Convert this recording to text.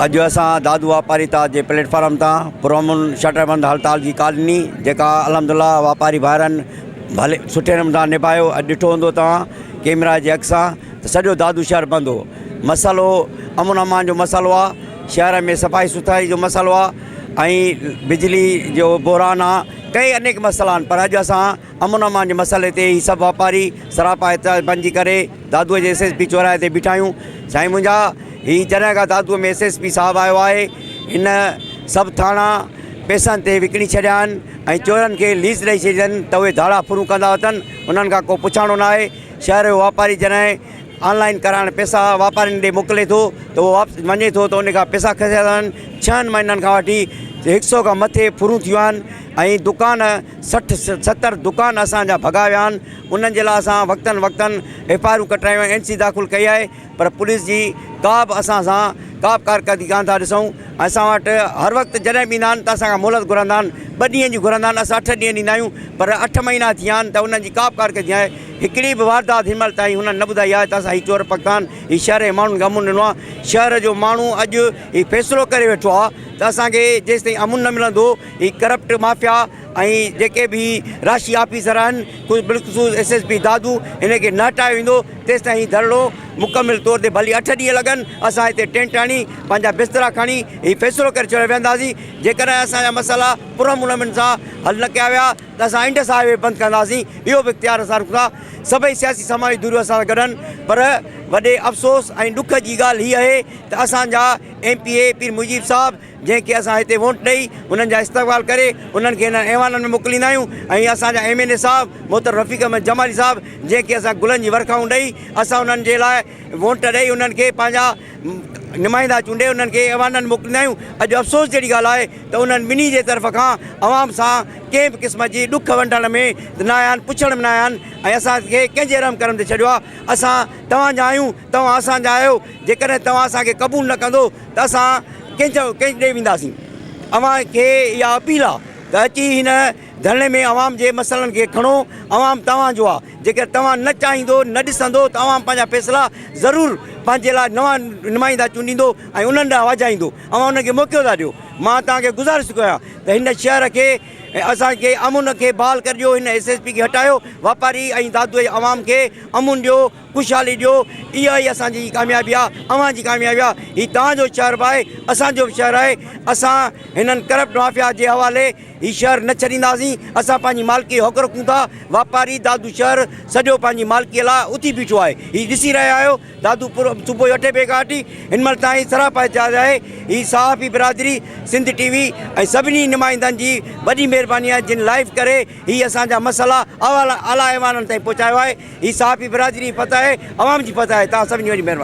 اڄ اسان دادو واپاري اتحاد جي پليٽ فارم تان پرامن شٽر بند هڙتال جي ڪال ڏني جيڪا الحمد الله واپاري ڀائرن ڀلي سٺي نموني سان نڀايو اڄ ڏٺو هوندو توهان ڪيمرا جي اک سان ته سڄو دادو شهر بند هو مسئلو امن امان جو مسئلو آ شهر ۾ صفائي سٿرائي جو مسئلو آ ۽ بجلي جو بحران آ ڪئي انيڪ مسئلا آهن پر اڄ اسان امن امان جي مسئلي تي هي سڀ واپاري سراپا احتجاج بڻجي ڪري دادوء جي ايس ايس پي چوراهي تي بيٺا آهيون. سائين منهنجا هي جڏهن کان دادوء ۾ ايس ايس پي صاحب آيو آهي هن سڀ ٿاڻا پئسن تي وڪڻي ڇڏيا آهن ۽ چورن کي ليز ڏئي ڇڏي اٿن ته اهي ڌاڙا ڦرون ڪندا وتن انهن کان ڪو پڇاڻو نه آهي. شهر جو واپاري جڏهن آن لائن ڪرائڻ پئسا واپارين ڏي موڪلي ٿو ته اهو واپس وڃي ٿو ته ان کان پئسا کسيا ٿا وڃن. ڇهن مهينن کان وٺي هڪ سئو کان مٿي ڦرون ٿيون آهن ۽ دڪان 60 70 دڪان اسان جا ڀڳا ويا آهن انهن جي لاء اسان وقتن وقتن ايف I آرون ڪٽرايون آهن اين سي داخل ڪئي آهي پر پوليس جي ڪا به اسان سان ڪا به ڪارڪردگي ڪانه ٿا ڏسون اسان وٽ هر وقت جڏهن به ايندا آهن ته اسان کان مهلت گهرندا آهن ٻه ڏينهن جي گهرندا آهن اسان اٺ ڏينهن ڏيندا آهيون پر اٺ مهينا ٿي ويا آهن ته انهن جي ڪا به ڪارڪردگي آهي هڪڙي به واردات هن مهل تائين هنن نه ٻڌائي آهي ته اسان هي چور پڪتا آهن هي شهر جي ماڻهن کي امن ڏنو آهي شهر جو ماڻهو اڄ هي فيصلو ڪري ويٺو آهي ته اسان کي جيستائين امن نه ملندو هي ڪرپٽ مافيا ۽ جيڪي به راشي آفيسر آهن بالخصوص ايس ايس پي دادو ان کي نه هٽايو ويندو تيستائين هي ڌرڻو مڪمل طور تي ڀلي اٺ ڏينهن لڳن اسان هتي ٽينٽ هڻي پنهنجا بسترا کڻي هي فيصلو ڪري ڇڏي ويهنداسين جيڪڏهن اسان جا مسئلا پرامن امن سان حل نه ڪيا ويا ته اسان انڊس هاء وي بند ڪنداسين اهو به اختيار اسان رکون ٿا سڀئي سياسي سماجي ڌريون اسان سان گڏ آهن پر وڏي افسوس ۽ ڏک جي ڳالهه هي آهي ته اسان جا ايم پي اي پير مجيب صاحب جنهن کي اسان هتي ووٽ ڏئي انهن جا استقبال ڪري انهن کي هنن ايوانن ۾ موڪليندا آهيون ۽ اسان جا ايم اين اي صاحب محترم رفيق احمد جمالي صاحب جنهن کي اسان گلن جي ورکائون ڏئي اسان انهن جي لاء ووٽ ڏئي انهن کي پنهنجا نمائندا چونڊي انهن کي ايوانن ۾ موڪليندا آهيون اڄ افسوس جهڙي ڳالهه آهي ته انهن ٻنهي جي طرف کان عوام سان ڪنهن به قسم جي ڏک ونڊڻ ۾ نه آيا آهن پڇڻ ۾ نه آيا آهن ۽ اسان کي ڪنهن جي رحم ڪرم تي ڇڏيو آهي اسان توهان جا آهيون توهان اسان جا آهيو جيڪڏهن توهان اسان کي قبول نه ڪندو ته اسان ڪنهن جو ڪنهن ڏي وينداسين. اوهان کي اها اپيل آ ته اچي هن ڌرڻي ۾ عوام جي مسئلن کي کڻو، عوام توهان جو آ، جيڪڏهن توهان نه چاهيندو، نه ڏسندو ته عوام پنهنجا فيصلا ضرور پنهنجي لاء نوان نمائندا چونڊيندو ۽ انهن ڏانهن واجهائيندو. اوهان انهن کي موقعو ٿا ڏيو. مان توهان کي گذارش ٿو ڪيان ته هن شهر کي ۽ اسان کي امن کي بحال ڪري ڏيو، هن ايس ايس پي کي هٽايو، واپاري ۽ دادو جي عوام کي امن ڏيو. خوشحالي ڏيو، اها ئي اسان جي ڪاميابي آ، اوهان جي ڪاميابي آ، هي توهان جو شهر به آهي، اسان جو به شهر آهي، اسان هنن ڪرپٽ مافيا جي حوالي هي شهر نه ڇڏينداسين، اسان پنهنجي مالڪي جو حق رکون ٿا، واپاري دادو شهر سڄو پنهنجي مالڪي لاء اٿي بيٺو آهي، هي ڏسي رهيا آهيو دادو پور صبح جو اٺين بجي کان وٺي هن مهل تائين سراپا احتجاج آهي، هي صحافي برادري، سنڌ ٽي وي ۽ سڀني نمائندن جي وڏي مهرباني آهي جن لائيو ڪري هي اسان جا مسئلا اعليٰ ايوانن تائين پهچايو آهي. هي صحافي برادري جي فتح آهي، عوام جي فتح آهي، توهان سڀني جي وڏي مهرباني.